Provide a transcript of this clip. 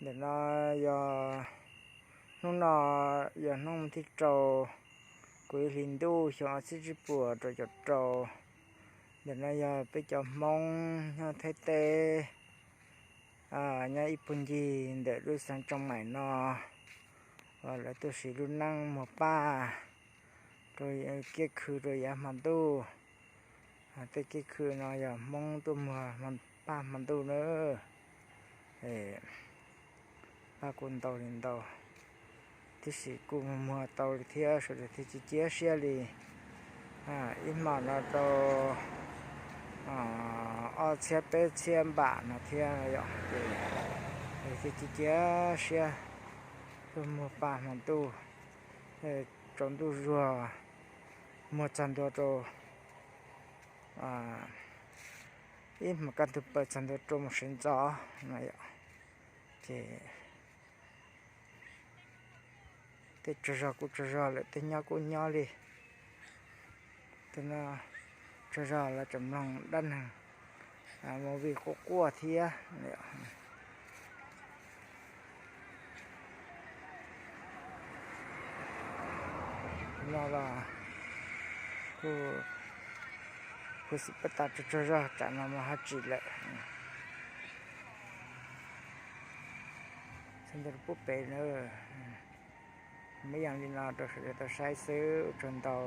Ntawm no yog hnub no yog hnub thib rau, kuv ib hlis ntuj xyoo ob txhiab tsib puas rau caum rau. Ntawm no yog peb cov Hmoob nyob Thaib teb, nyob ib puag ncig ntawm lub xeev Tsoo Maim no, uas lawv tuaj siv lub neej muag paj rau kiab khw rau yav hmo ntuj. Tej kiab khw no yog Hmoob tuaj muag paj hmo ntuj na. Paj kuj ntau li ntau, tiam sis kuj muag tau li thiab, sawv daws thiaj cia siab li. Ib hmos no rau ob txhiab peb txhiab npam no thiab yom, ces thiaj cia siab tuaj muag paj hmo ntuj. Tsaus ntuj zuag, muag txog ntua rau ib hmos kaj ntug plaws txog ntua rau mus sawv ntxov no yom, ces tej tsaug zog kuj tsaug zog lawm, tej nyob kuj nyob li. Tej no tsaug zog lawv tseem mloog dab neeg movie quaj quaj thiab. No los kuj, kuv xav pab tas tsaug tsaug zog, tsam no mas ho tsim lawm. Txog ntua pub pem na, muaj ib yam li no rau sawv daws tau saib xwb, ua tsaug ntau.